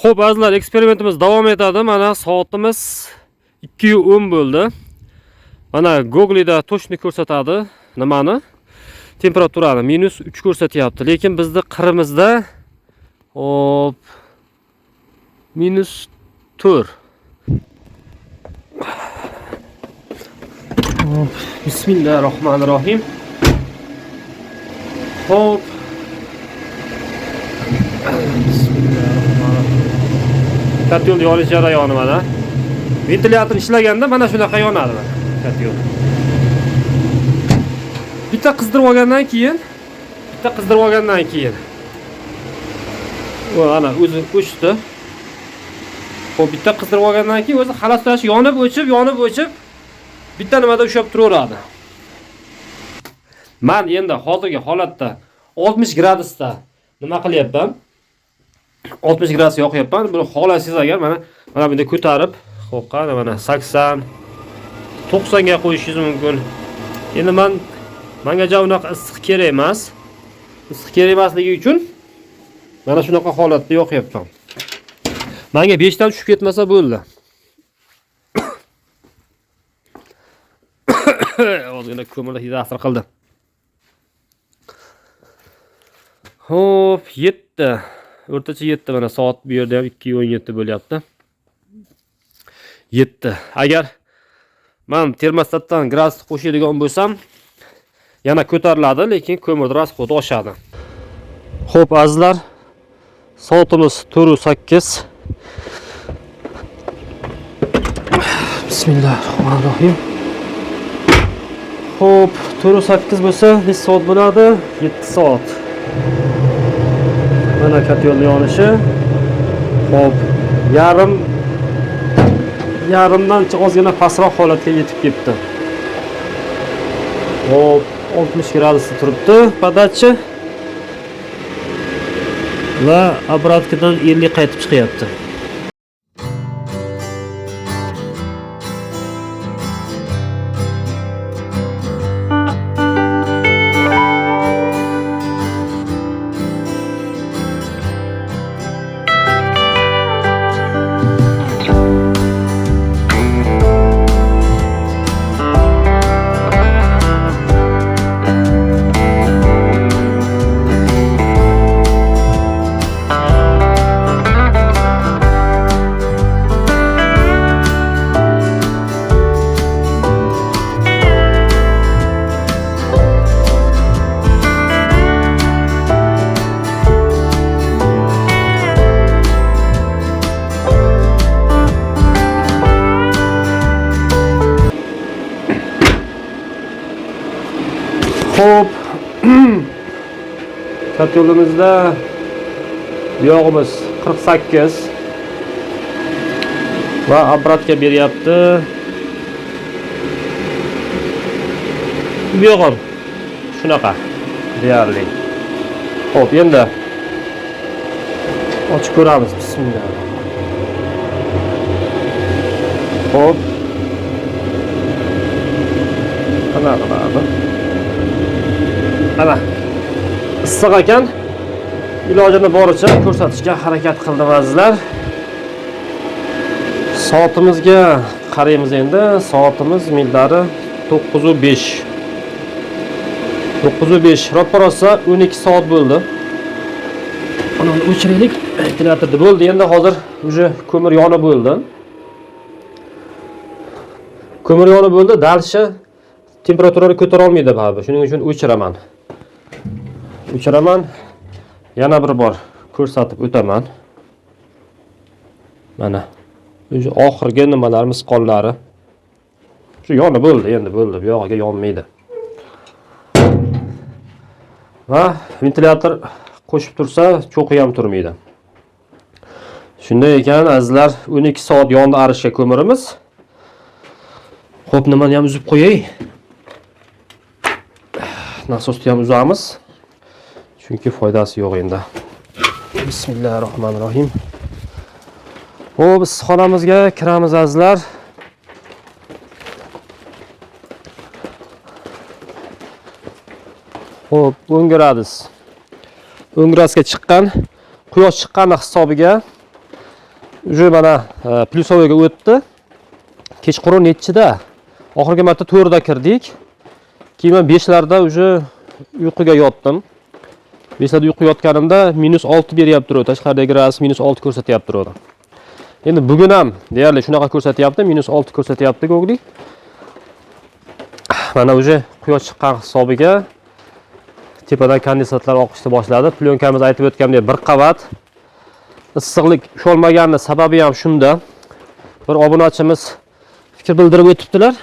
Xo'p, azizlar, eksperimentimiz davom etadi. Mana soatimiz 2:10 bo'ldi. Mana Google'da точно ko'rsatadi nimani? Temperaturani -3 ko'rsatyapti. Lekin bizni qirimizda hop -4. Hop, bismillahirrohmanirrohim. Hop. Bismillahirrohmanirrohim. Kotel yonish jarayoni mana. Ventilyator ishlaganda mana shunaqa yonadi mana kotel. Bitta qizdirib olgandan keyin, bitta qizdirib olgandan keyin u ana o'zi o'chdi. Xo'p, bitta qizdirib olgandan keyin o'zi xalos yonib o'chib, yonib o'chib bitta nimada ushlab turaveradi. Man endi hozirgi holatda 60 gradusda nima qilyapman? 60 gradus yoqyapman. Buni xohlasangiz agar mana mana bunday ko'tarib, xo'p, qani mana 80 90 ga qo'yishingiz mumkin. Endi manga ja unaqa issiq kerak emas. Issiq kerak emasligi uchun mana shunaqa holatda yoqyapman. Manga 5 dan tushib ketmasa bo'ldi. Ozgina ko'mirda hidi ta'sir qildi. Xo'p, 7. O'rtacha 7 mana soat bu yerda ham 2:17 bo'lyapti. 7. Agar men termostatdan gradus qo'shadigan bo'lsam, yana ko'tariladi, lekin ko'mirni расходi oshadi. Xo'p, azizlar, soatimiz 4:08. Bismillahirrohmanirrohim. Xo'p, 4:08 bo'lsa, necha soat bo'ladi? 7 soat. Mana kotelning yonishi. Xo'p, yarimdan ozgina pastroq holatga yetib ketdi. Xo'p, 60 gradusda turibdi подача. Va обратkadan 50 qaytib chiqyapti. Xo'p, kotelimizda yog'imiz 48 va обратка beryapti. Bu yog'im shunaqa deyarli. Xo'p, endi ochib ko'ramiz. Bismillah. Xo'p. Qanaqa qiladi? Mana issiq ekan. Ilojini boricha ko'rsatishga harakat qildim azizlar. Soatimizga qaraymiz endi. Soatimiz millari 9:05. 9:05. Roppa-rosa 12 soat bo'ldi. Uni o'chiraylik. Ventilyatorda bo'ldi. Endi hozir уже ko'mir yonib bo'ldi. Ko'mir yonib bo'ldi. Дальше temperaturani ko'tara olmaydi baribir. Shuning uchun o'chiraman. O'chiraman. Yana bir bor ko'rsatib o'taman. Mana o'sha oxirgi nimalar misqollari. Shu yonib bo'ldi, endi bo'ldi. Bu yog'iga yonmaydi. Va ventilyator qo'shib tursa, cho'qi ham turmaydi. Shunday ekan, azizlar, 12 soat yondi arishga ko'mirimiz. Xo'p, nimani ham uzib qo'yay. Nasosni ham uzamiz. Chunki foydasi yo'q endi. Bismillahirrohmanirrohim. Xo'p, issiqxonamizga kiramiz azizlar. Xo'p, 10 gradus. 10 gradusga chiqqan. Quyosh chiqqani hisobiga Уже mana плюсовой ga o'tdi. Kechqurun nechida? Oxirgi marta 4da kirdik. Keyin men 5larda уже uyquga yotdim. 5larda uyquga yotganimda -6 beryapti turadi. Tashqaridagi gradus -6 ko'rsatyapti turadi. Endi bugun ham deyarli shunaqa ko'rsatyapti, -6 ko'rsatyapti Google'lik. Mana уже quyosh chiqqan hisobiga tepadan kondensatlar oqishni boshladi. Plyonkamiz aytib o'tgandek bir qavat. Issiqlik usholmaganini sababi ham shunda. Bir obunachimiz fikr bildirib o'tibdilar.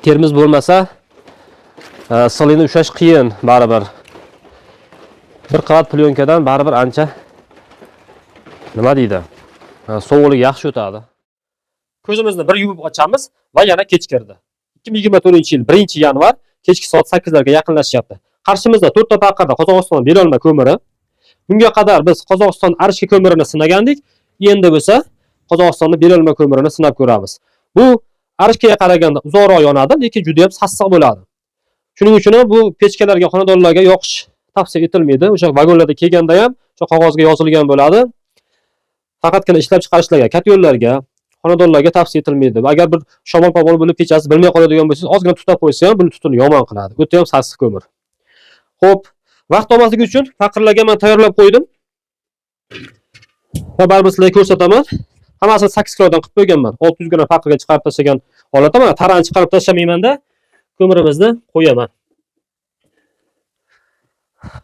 Termiz bo'lmasa, issiqlikni ushlash qiyin baribir. Bir qavat plyonkadan baribir ancha nima deydi? Sovuqlik yaxshi o'tadi. Ko'zimizni bir yumib ochamiz va yana kech kirdi. 2024-yil 1-yanvar kechki soat 8 larga yaqinlashyapti. Qarshimizda to'rtta paqirda Qozog'iston belolma ko'miri. Bunga qadar biz Qozog'iston arishka ko'mirini sinagandik. Endi bo'lsa Qozog'istonni belolma ko'mirini sinab ko'ramiz. Bu arishkaga qaraganda uzoqroq yonadi, lekin juda ham sassiq bo'ladi. Shuning uchun ham bu pechkalarga, xonadonlarga yoqish tavsiya etilmaydi. O'sha vagonlarda kelganda ham o'sha qog'ozga yozilgan bo'ladi. Faqatgina ishlab chiqarishlarga, kotellarga, xonadonlarga tavsiya etilmaydi. Agar bir shamol pomol bo'lib kechasi bilmay qoladigan bo'lsangiz, ozgina tutab qo'ysa ham buni tutuni yomon qiladi. O'ta ham sassiq ko'mir. Xo'p, vaqt olmasligi uchun paqirlarga men tayyorlab qo'ydim. Va baribir sizlarga ko'rsataman. Hammasini 8 kilodan qilib qo'yganman. 600 gram paqirga chiqarib tashlagan holatda mana tarani chiqarib tashlamayman-da, ko'mirimizni qo'yaman.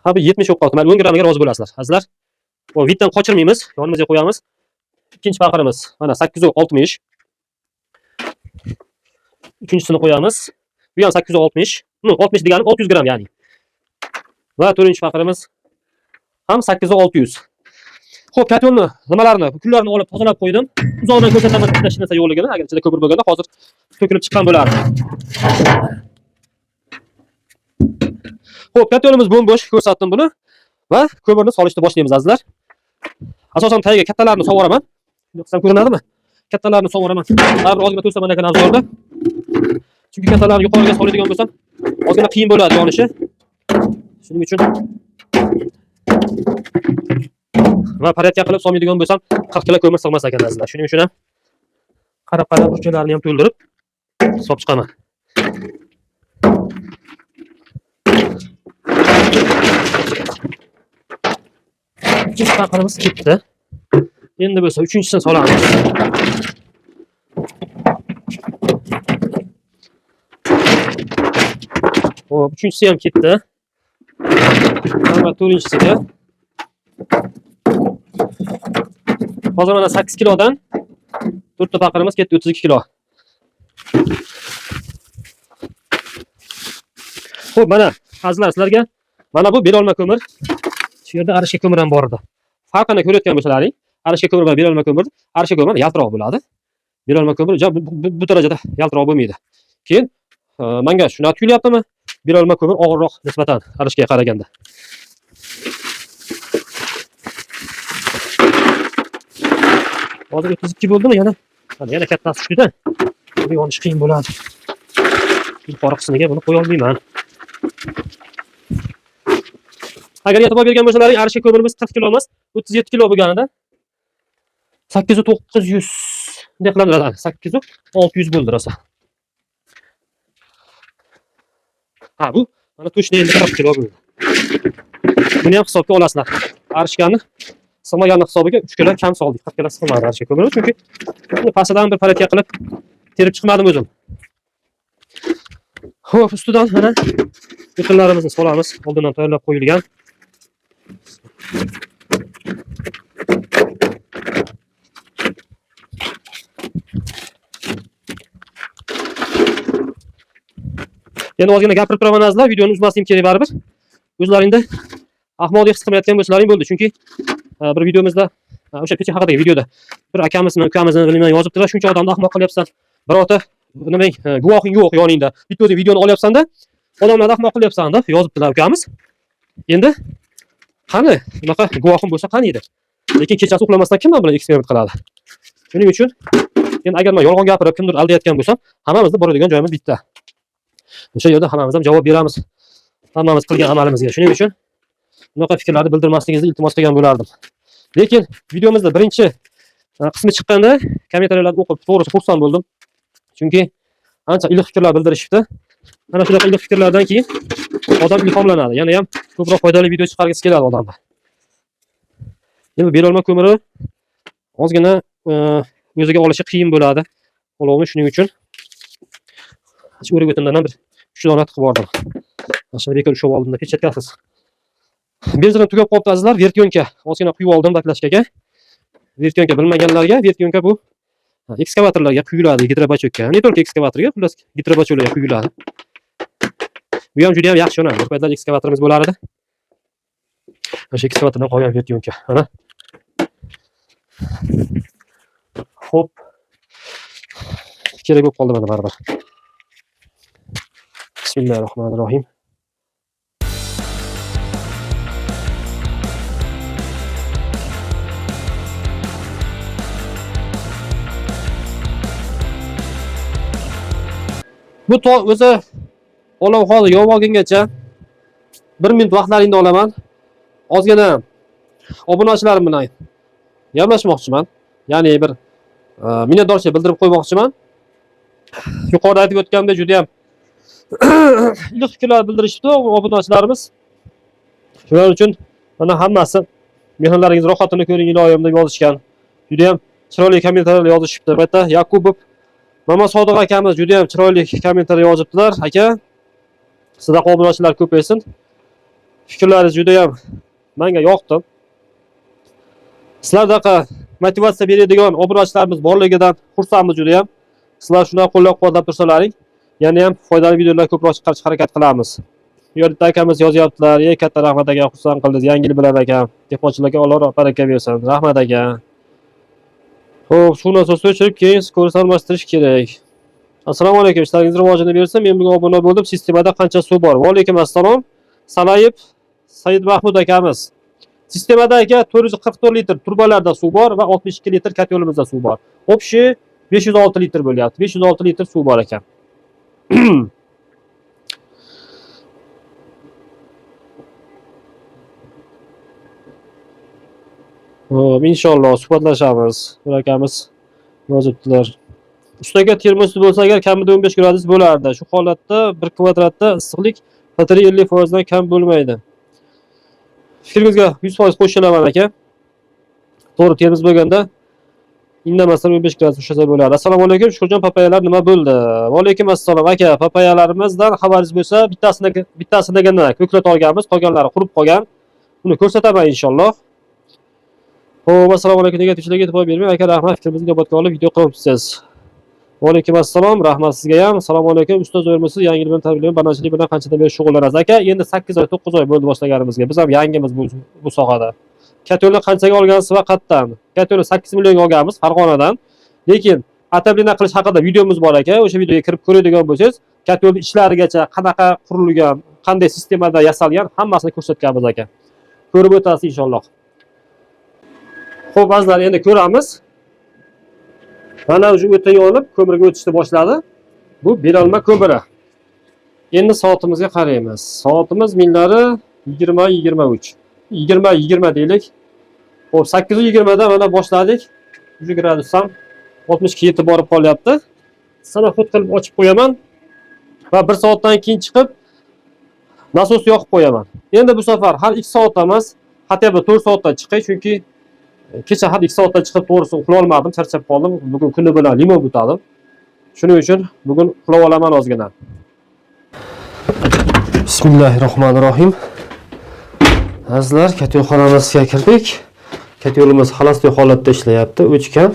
Ha, bu 70 bo'lib qoldi. Mayli, 10 gramga rozi bo'lasizlar. Azizlar, bu vitdan qochirmaymiz, yonimizga qo'yamiz. Ikkinchi paqirimiz mana 860. Uchinchisini qo'yamiz. Bu ham 860. Ну, 60 deganim 600 gram ya'ni. Va to'rtinchi paqirimiz ham 8600. Xo'p, kotelni nimalarni, kullarni olib tozalab qo'ydim. Uzoqdan ko'rsataman ichida hech narsa yo'qligini. Agar ichida ko'mir bo'lganda hozir to'kilib chiqqan bo'lardi. Xo'p, kotelimiz bo'm-bo'sh, ko'rsatdim buni. Va ko'mirni solishni boshlaymiz azizlar. Asosan tagiga kattalarni sovuraman. Shunday qilsam ko'rinadimi? Kattalarni sovuraman. Baribir ozgina to'saman ekan avzorda. Chunki kattalarni yuqoriga soladigan bo'lsam, ozgina qiyin bo'ladi yonishi. Shuning uchun va порядка qilib solmaydigan bo'lsam, 40 kilo ko'mir sig'mas ekan azizlar. Shuning uchun ham qarab-qarab burchaklarni ham to'ldirib solib chiqaman. Ikkinchi paqirimiz ketdi. Endi bo'lsa uchinchisini solamiz. Xo'p, uchinchisi ham ketdi. Va to'rtinchisiga. Hozir mana 8 kilodan to'rtta paqirimiz ketdi, 32 kilo. Xo'p, mana azizlar, sizlarga mana bu belolma ko'mir. Shu yerda arishka ko'mir ham bor edi. Farqini ko'rayotgan bo'lsalaring, arishka ko'mir bilan belolma ko'mir, arishka ko'mir yaltiroq bo'ladi. Belolma ko'mir bu darajada yaltiroq bo'lmaydi. Keyin menga shunaqa tuyulyaptimi? Belolma ko'mir og'irroq nisbatan arishkaga qaraganda. Hozir 32 bo'ldimi yana? Mana yana kattasi tushdi-da. Buni yonish qiyin bo'ladi. Yuqori qismiga buni qo'ya olmayman. Agar e'tibor bergan bo'lsalaring, arishka ko'mirimiz 40 kilo emas, 37 kilo bo'lganida 8900 bunday qilamiz, 8600 bo'ldi rosa. Ha, bu mana to'shni endi 40 kilo bo'ldi. Buni ham hisobga olasizlar. Arishkani sig'maganni hisobiga 3 kilo kam soldik. 40 kilo sig'madi arishka ko'miri, chunki buni pastidan bir parakka qilib terib chiqmadim o'zim. Xo'p, ustidan mana o'tinlarimizni solamiz, oldindan tayyorlab qo'yilgan. Endi ozgina gapirib turaman azizlar, videoni uzmasligim kerak baribir. O'zlaringda ahmoqlik his qilmayotgan bo'lsalaring bo'ldi, chunki bir videomizda, o'sha pecha haqidagi videoda bir akamizmi, ukamizmi bilmayman yozibdilar, shuncha odamni ahmoq qilyapsan. Birorta nima, guvohing yo'q yoningda. Bitta o'zing videoni olyapsan-da, odamlarni ahmoq qilyapsan deb yozibdilar ukamiz. Endi qani, bunaqa guvohim bo'lsa qani edi. Lekin kechasi uxlamasdan kim bilan eksperiment qiladi? Shuning uchun endi agar men yolg'on gapirib kimdir aldayotgan bo'lsam, hammamizni boradigan joyimiz bitta. O'sha yerda hammamiz ham javob beramiz. Hammamiz qilgan amalimizga. Shuning uchun bunaqa fikrlarni bildirmasligingizni iltimos qilgan bo'lardim. Lekin videomizda birinchi Qismi chiqqanda kommentariyalarni o'qib, to'g'risi xursand bo'ldim. Chunki ancha iliq fikrlar bildirishibdi. Ana shunaqa iliq fikrlardan keyin odam ilhomlanadi. Yana ham ko'proq foydali video chiqargisi keladi odamda. Endi belolma ko'miri ozgina o'ziga olishi qiyin bo'ladi. Olovni shuning uchun shu o'rik o'tindan ham bir 3 dona tiqib bordim. Mana shuni bekor ushlab oldim, pechatkasiz. Benzinim tugab qolibdi azizlar, vertyonka ozgina quyib oldim baklashkaga. Vertyonka bilmaganlarga, vertyonka bu ekskavatorlarga quyiladi, gidrobachokka. Ne только ekskavatorga, xullas gidrobachoklarga quyiladi. Bu ham juda ham yaxshi yonadi. Bir paytlar ekskavatorimiz bo'lar edi. O'sha ekskavatordan qolgan vertyonka. Mana. Xo'p. Kerak bo'lib qoldi mana baribir. Bismillahirrohmanirrohim. Bu o'zi olov hozir yonib olgungacha 1 minut vaqtlaringni olaman. Ozgina obunachilarim bilan gaplashmoqchiman. Ya'ni bir minnatdorchilik bildirib qo'ymoqchiman. Yuqorida aytib o'tganimdek juda ham iliq fikrlar bildirishibdi obunachilarimiz. Shular uchun mana hammasi mehnatlaringiz rohatini ko'ring iloyim deb yozishgan. Juda ham chiroyli kommentariyalar yozishibdi. Bu yerda Yakubov Mama Sodiq akamiz juda ham chiroyli kommentariy yozibdilar. Aka, sizdaqa obunachilar ko'paysin. Fikrlaringiz juda ham menga yoqdi. Sizlardaqa motivatsiya beradigan obunachilarimiz borligidan xursandmiz juda ham. Sizlar shunday qo'llab-quvvatlab tursalaring, yana ham foydali videolar ko'proq chiqarishga harakat qilamiz. Bu yerda akamiz yozyaptilar: "Ey katta rahmat aka, xursand qildingiz. Yangi yil bilan aka. Dehqonchilarga Alloh baraka bersin. Rahmat aka." Xo'p, suv nasosni o'chirib, keyin ko'rsa almashtirish kerak. Assalomu alaykum, ishlaringiz rivojini bersin. Men bugun obuna bo'ldim. Sistemada qancha suv bor? Va alaykum assalom. Salayev Said Mahmud akamiz. Sistemada aka 444 litr turbalarda suv bor va 62 litr kotyolimizda suv bor. Общий 506 litr bo'lyapti. 506 litr suv bor ekan. Xo'p, inshaalloh suhbatlashamiz. Bir akamiz yozibdilar. Ustaga termos bo'lsa agar kamida 15 gradus bo'lardi. Shu holatda 1 kvadratda issiqlik batareya 50% dan kam bo'lmaydi. Fikringizga 100% qo'shilaman aka. To'g'ri, termos bo'lganda indamasdan 15 gradus ushlasa bo'lardi. Assalomu alaykum, Shukurjon, papayalar nima bo'ldi? Va alaykum assalom aka, papayalarimizdan xabaringiz bo'lsa, bittasinigina ko'klat olganmiz, qolganlari qurib qolgan. Buni ko'rsataman inshaalloh. Xo'p, assalomu alaykum, negativchilarga e'tibor bermang aka, rahmat, fikrimizni inobatga olib video qilyapsiz. Va alaykum assalom, rahmat sizga ham. Assalomu alaykum, ustoz o'rmisiz, yangi yil bilan tabriklayman. Bananchilik bilan qanchadan beri shug'ullanasiz aka? Endi 8 oy, 9 oy bo'ldi boshlaganimizga. Biz ham yangimiz bu sohada. Katyolni qanchaga olgansiz va qayerdan? Katyolni 8 millionga olganmiz Farg'onadan. Lekin отопление qilish haqida videomiz bor aka. O'sha videoga kirib ko'radigan bo'lsangiz, katyolni ichlarigacha qanaqa qurilgan, qanday sistemada yasalgan hammasini ko'rsatganmiz aka. Ko'rib o'tasiz inshaalloh. Xo'p, azizlar, endi ko'ramiz. Mana o'sha o'tin yonib, ko'mirga o'tishni boshladi. Bu belalma ko'miri. Endi soatimizga qaraymiz. Soatimiz millari 20:23. 20:20 deylik. Xo'p, 8:20 da mana boshladik. 100 gradus ham 60 ga yetib borib qolyapti. Sanoxod qilib ochib qo'yaman va 1 soatdan keyin chiqib nasos yoqib qo'yaman. Endi bu safar har 2 soat emas, hatto 4 soatda chiqay, chunki kecha har 2 soatda chiqib to'g'risi uxlay olmadim, charchab qoldim. Bugun kuni bilan limon butadim. Shuning uchun bugun uxlab olaman ozgina. Bismillahirrohmanirrohim. Azizlar, katyolxonamizga kirdik. Katyolimiz xalosli holatda ishlayapti, o'chgan.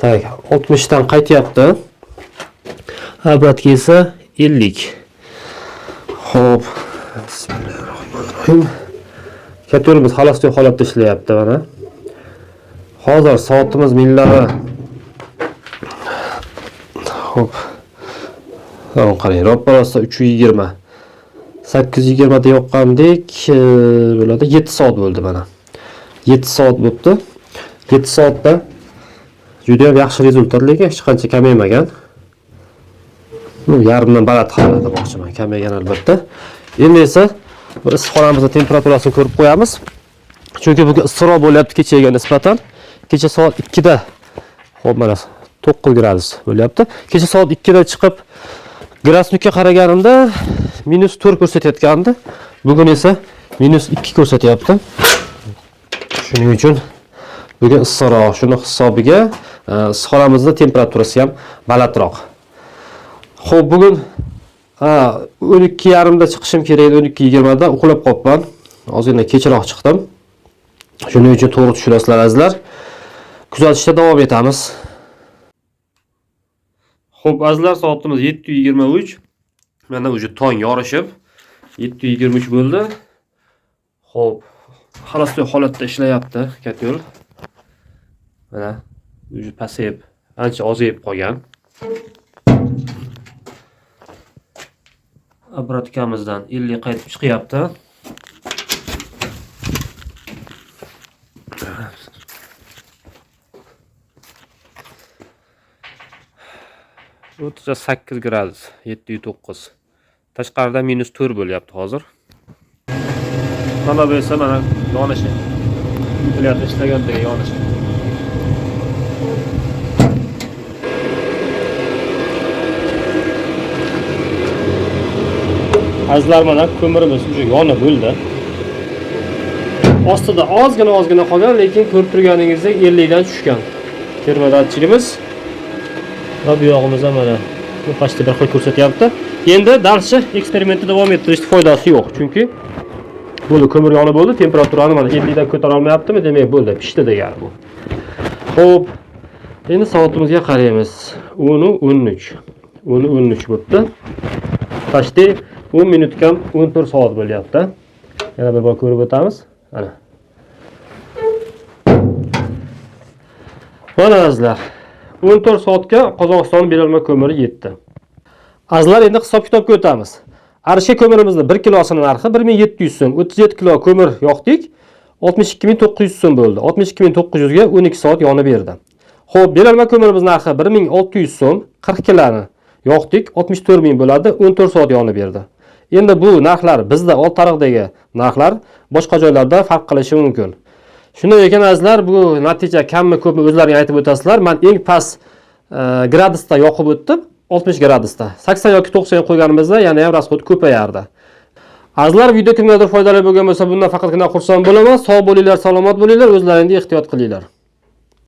Tak, 60 dan qaytyapti. Abratga esa 50. Xo'p, bismillahirrohmanirrohim. Katyolimiz xalosli holatda ishlayapti mana. Hozir soatimiz millari. Xo'p. Mana qarang, roppa-rosa 3:20. 8:20 da yoqqandik, bo'ladi 7 soat bo'ldi mana. 7 soat bo'pti. 7 soatda juda ham yaxshi rezultat, lekin hech qancha kamaymagan. Bu yarimdan baland hali demoqchiman, kamaygan albatta. Endi esa bir issiqxonamizning temperaturasini ko'rib qo'yamiz. Chunki bugun issiqroq bo'lyapti kechagiga nisbatan. Kecha soat 2da, xo'p, mana 9 gradus bo'lyapti. Kecha soat 2da chiqib gradusnikka qaraganimda -4 ko'rsatayotgandi. Bugun esa -2 ko'rsatyapti. Shuning uchun bugun issiqroq. Shuni hisobiga issiqxonamizda temperaturasi ham balandroq. Xo'p, bugun 12:30da chiqishim kerak edi, 12:20da uxlab qolibman. Ozgina kechroq chiqdim. Shuning uchun to'g'ri tushunasizlar azizlar. Kuzatishda davom etamiz. Xo'p, azizlar, soatimiz 7:23. Mana уже tong yorishib 7:23 bo'ldi. Xo'p, xolosli holatda ishlayapti котёл. Mana уже pasayib, ancha ozayib qolgan. Обратка mizdan 50 qaytib chiqyapti. 38 gradus, 7.9. Tashqarida -4 bo'lyapti hozir. Mana bu esa mana yonishi. Ventilyator ishlagandagi yonishi. Azizlar, mana ko'mirimiz уже yonib bo'ldi. Ostida ozgina qolgan, lekin ko'rib turganingizdek 50 dan tushgan. Termodatchigimiz va bu yog'imiz ham mana bu pastda bir xil ko'rsatyapti. Endi дальше eksperimentni davom ettirishning foydasi yo'q, chunki bo'ldi, ko'mir yonib bo'ldi, temperaturani mana 50 dan ko'tara olmayaptimi, demak bo'ldi, pishdi degani bu. Xo'p, endi soatimizga qaraymiz. 10:13. 10:13 bo'pti. Почти 10 minut kam 14 soat bo'lyapti. Yana bir bor ko'rib o'tamiz. Mana. Mana azizlar, 14 soatga Qozog'iston berilma ko'miri yetdi. Azizlar, endi hisob-kitobga o'tamiz. Archa ko'mirimizni 1 kilosini narxi 1700 so'm. 37 kilo ko'mir yoqdik. 62900 so'm bo'ldi. 62900 ga 12 soat yonib berdi. Xo'p, berilma ko'mirimiz narxi 1600 so'm. 40 kiloni yoqdik, 64000 bo'ladi, 14 soat yonib berdi. Endi bu narxlar bizda Oltiariqdagi narxlar, boshqa joylarda farq qilishi mumkin. Shunday ekan azizlar, bu natija kammi ko'pmi o'zlaring aytib o'tasizlar. Men eng past gradusda yoqib o'tdim, 60 gradusda. 80 yoki 90 qo'yganimizda yana ham расход ko'payardi. Azizlar, video kimgadir foydali bo'lgan bo'lsa, bundan faqatgina xursand bo'laman. Sog' bo'linglar, salomat bo'linglar, o'zlaringizni ehtiyot qilinglar.